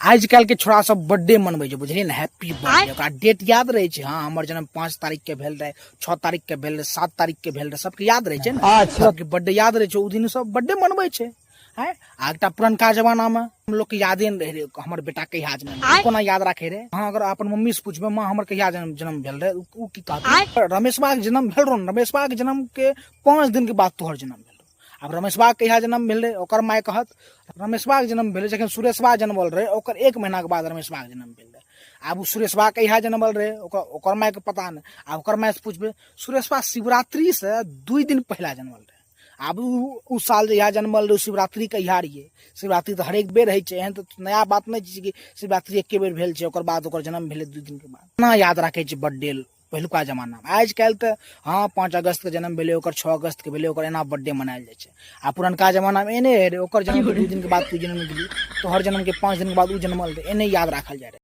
आज काल्हि के छोड़ा सब बर्थडे मनबै छै, बुझलियै ने? हैप्पी बर्थडे, ओकरा डेट याद रहै छै। हाँ, हमर जन्म 5 तारीख के भेल रहै, 6 तारीख के भेल रहै, 7 तारीख के भेल रहै, सबके याद रहै छै ने। अच्छा। सबके बर्थडे याद रहै छै, ओ दिन सब बर्थडे मनबै छै। आँय, आ एकटा पुरनका जमाना मे हम लोग के यादे नहि रहै रे, हमर बेटा कहिया जन्म भेल, कोना याद राखे रे? अहाँ अगर अपन मम्मी से पूछबै, माँ हमर कहिया जन्म भेल रहे, उ की कहतै? रमेशबा के जन्म भेल रहो ने, रमेशबा के जन्म के 5 दिन के बाद तोहर जन्म भेल रहो। आब रमेशबा के कहिया जन्म भेल रहे? ओकर माय कहत रमेशबा के जन्म भेलै जखन सुरेशबा जन्मल रहे, ओकर 1 महीना के बाद रमेशबा के जन्म भेल रहे। आब ओ सुरेशबा कहिया जन्मल रहे, ओकर माय के पता नहि। आब ओकर माय से पूछबै, सुरेशबा शिवरात्रि से 2 दिन पहिला जन्मल रहे। आब उ साल जहिया जन्मल रहै, शिवरात्रि कहिया रहियै? शिवरात्रि तऽ हरेक बेर होइ छै, एहन तऽ नया बात नहि छै कि शिवरात्रि एके बेर भेल छै, ओकर बाद ओकर जन्म भेलै 2 दिन के बाद। केना याद राखै छै बर्थडे पहिलुका जमानामे? आज काल्हि तऽ हाँ 5 अगस्त के जन्म भेलै, ओकर 6 अगस्त के भेलै, ओकर एना बर्थडे मनायल जाइ छै। आ पुरनका जमानामे एने रहै, ओकर जन्म के 2 दिन के बाद तू जन्म गेली, तोहर जन्म के 5 दिन के बाद उ जन्मल रहै, एने याद राखल जाइ रहै।